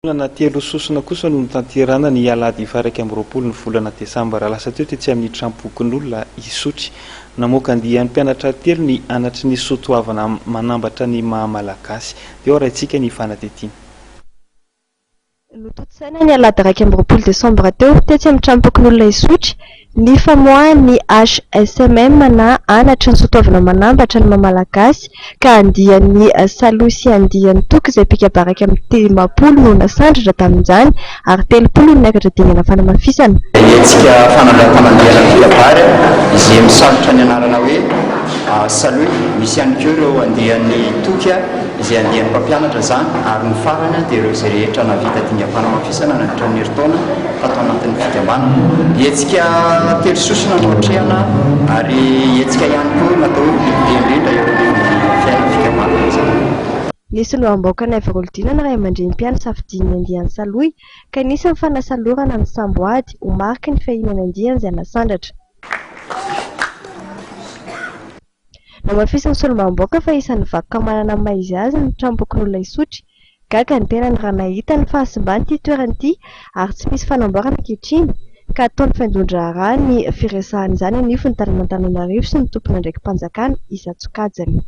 Lanonana telo sosona kosa no notanterahina ny alahady faha-21 ny volana desambra lasa teo tetsy amin'ny Tranompokonolona Isotry. Namoaka andiany mpianatra telo ny anatry ny soatoavina manambatra ny maha Malagasy. Teo arahintsika ny fanadihadiana. Notontosaina ny alahady 21 desambra teo tetsy amin'ny Tranompokonolona Isotry ny famoahan'ny HSMM na Anatry ny soatoavina manambatra ny maha Malagasy ka andiany Salohy sy andiany Toky izay mpikabary 51 no nasandratra tamin'izany ary 30 no niakatra dingana fanamafisana. Hetsika fanandratana andiana mpikabary izay misalotra ny anarana hoe Salohy. Misy ihany koa ireo andiany Toky izay andiany mpampianatra izany ary ny farany dia ireo izay rehetra nahavita dingam-panamafisana nandritra ny herintaona tato anatin'ny fikambanana. Hetsika telo sosona no atrehana ary hetsika ihany koa natao hoe lehibe indrindra eo amin'ny fiainan'ny fikambanana izany. Nisy lohambaoka naivorolodina ny ray aman-dreny mpiandry safidian'ny andiany Salohy ka nisy ny fanasalorana ny samboady ho mariky ny fiahiana ny andiany izay nasandratra. Namafisin'ny solombavambahoaka fa isan'ny vakoka manana ny maha izy azy ny tranombokin'olona Isotry. Gaga ny tenany raha nahita ny fahasimban'ity toerana ity ary tsy misy fanamboarana ankehitriny ka ataony faindohan-draharaha ny firesahana izany anivon'ny tanàn'Antananarivo sy ny tompon'andraiki-panjakana isan-tsokajiny.